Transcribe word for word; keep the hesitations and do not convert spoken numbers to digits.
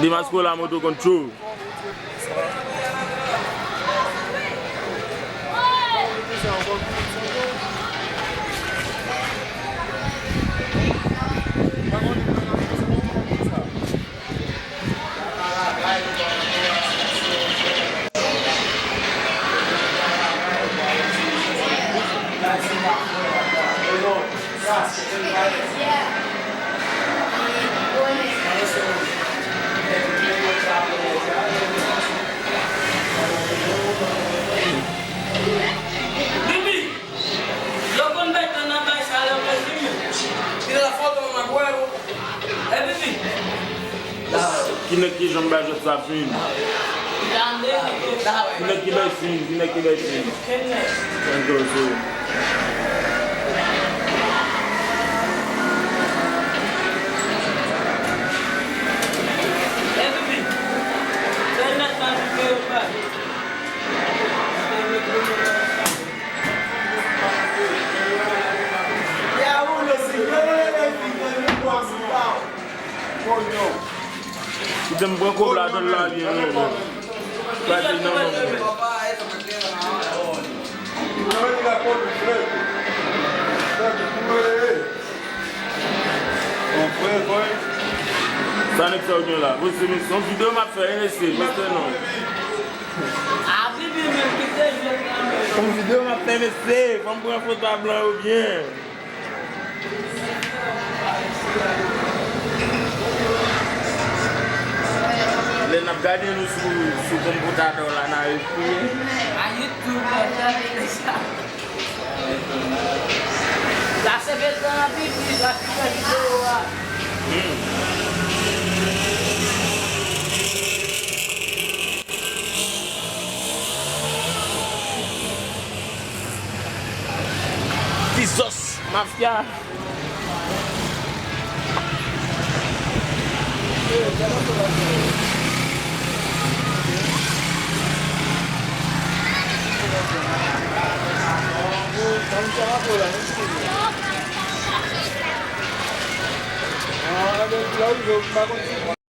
Demasco la moto konn tchou. Bibi, yo konn bay tan nan bay sa lè mwen fini. Ki nèg ki janm bay jwèt sa fin? Ki nèg ki bay fin? Ki nèg ki bay fin? Anto se. Kite m pran kòb la, dan l la byen, non, non. Pa di non, non. Sa nèg sa yo gen la? Bon, se yon videyo m ap fè, N S C, poste non. Yon videyo m ap fè, N S C, fò m pran foto a blan yo byen. Lè n ap gade nou sou, sou konpotadè w la, n a esprime. A YouTube, la, gade sa. Sa se bezwen anpil plis, la, ki fè videyo a. Hmm. Ti zòs mafya.